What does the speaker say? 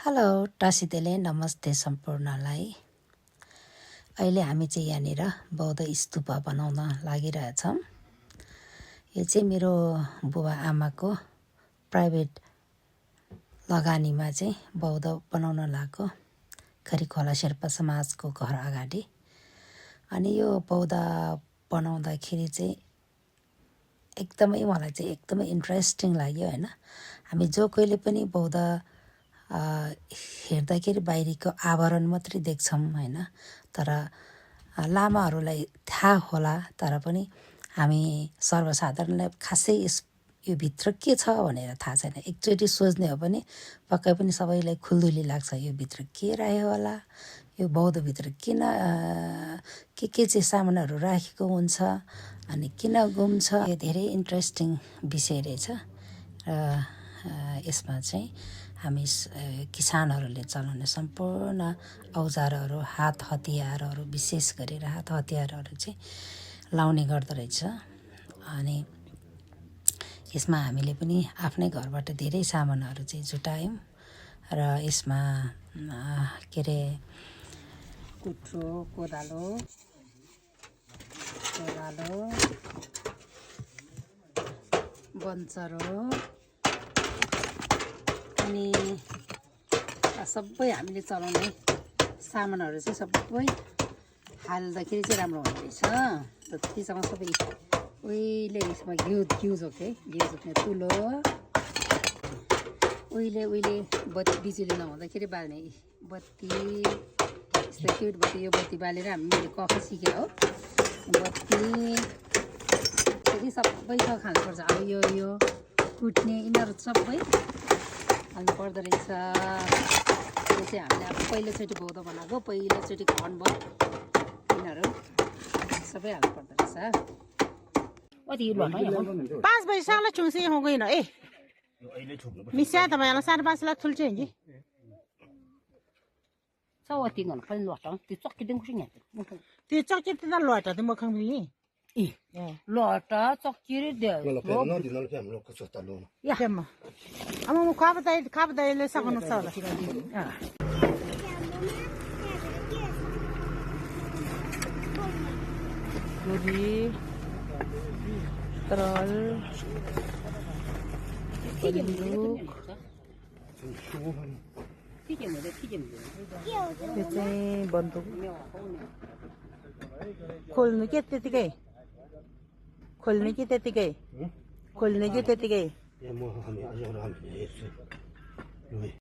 Hello टासिदेले नमस्ते सम्पूर्णलाई। अहिले हामी चाहिँ यहाँनिर बौद्ध स्तूप बनाउन लागिरहेछौँ। यो चाहिँ मेरो बुबा आमाको प्राइभेट लगानीमा चाहिँ बौद्ध बनाउन लागेको खरिखोला शेर्पा समाजको घर अगाडि। अनि यो बौद्ध बनाउँदाखेरि चाहिँ एकदमै मलाई चाहिँ एकदमै इन्ट्रेस्टिङ लाग्यो हैन। हामी जो कोहीले पनि बौद्ध हेर्दाखेरि बाहिरीको आवरण मात्रै देख्छौँ हैन, तर लामाहरूलाई थाहा होला, तर पनि हामी सर्वसाधारणलाई खासै यो भित्र के छ भनेर थाहा छैन। एकचोटि सोच्ने हो भने पक्कै पनि सबैलाई खुल्दुली लाग्छ, यो भित्र के राख्यो होला, यो बौद्धभित्र किन के चाहिँ सामानहरू राखेको हुन्छ अनि किन गुम्छ। यो धेरै इन्ट्रेस्टिङ विषय रहेछ र यसमा चाहिँ हामी किसानहरूले चलाउने सम्पूर्ण औजारहरू, हात हतियारहरू, विशेष गरेर हात हतियारहरू चाहिँ लाउने गर्दो रहेछ। अनि यसमा हामीले पनि आफ्नै घरबाट धेरै सामानहरू चाहिँ जुटायौँ र यसमा के अरे कुठो, कोदालो बन्चरो अनि सबै हामीले चलाउने सामानहरू चाहिँ सबै हाल्दाखेरि चाहिँ राम्रो हुने रहेछ। त्यतिसम्म सबै उहिले यसमा घिउ झोके, घिउ झोक्ने तुलो, उहिले बत्ती बिजुली नहुँदाखेरि बाल्ने बत्ती, यस्तो क्युट बत्ती। यो बत्ती बालेर हामीले कफी सिक्यो हो। बत्ती त्यति सबै छ खानुपर्छ। अब यो कुट्ने यिनीहरू सबै हाल्नु पर्दो रहेछ। यो चाहिँ हामीले अब पहिलोचोटि बौद्ध बनाएको, पहिलोचोटि खनबट यिनीहरू सबै हाल्नु पर्दो रहेछ। 5 बजे साला चुंसी हो गई ना ए मिस्या त मलाई 5:30 लाख थुल्छ नि सवती गर्न पनि लट त्यो चक्कीदेखि खुसी यहाँ त्यो चक्की त लट त म खङ नि ए लट चक्की रे दे या अब म खाबदाइले सक्नु छ होला गोबी तरल बन्दुक यो चाहिँ बन्दुक खोल्नु के त्यतिकै खोल्ने कि त्यतिकै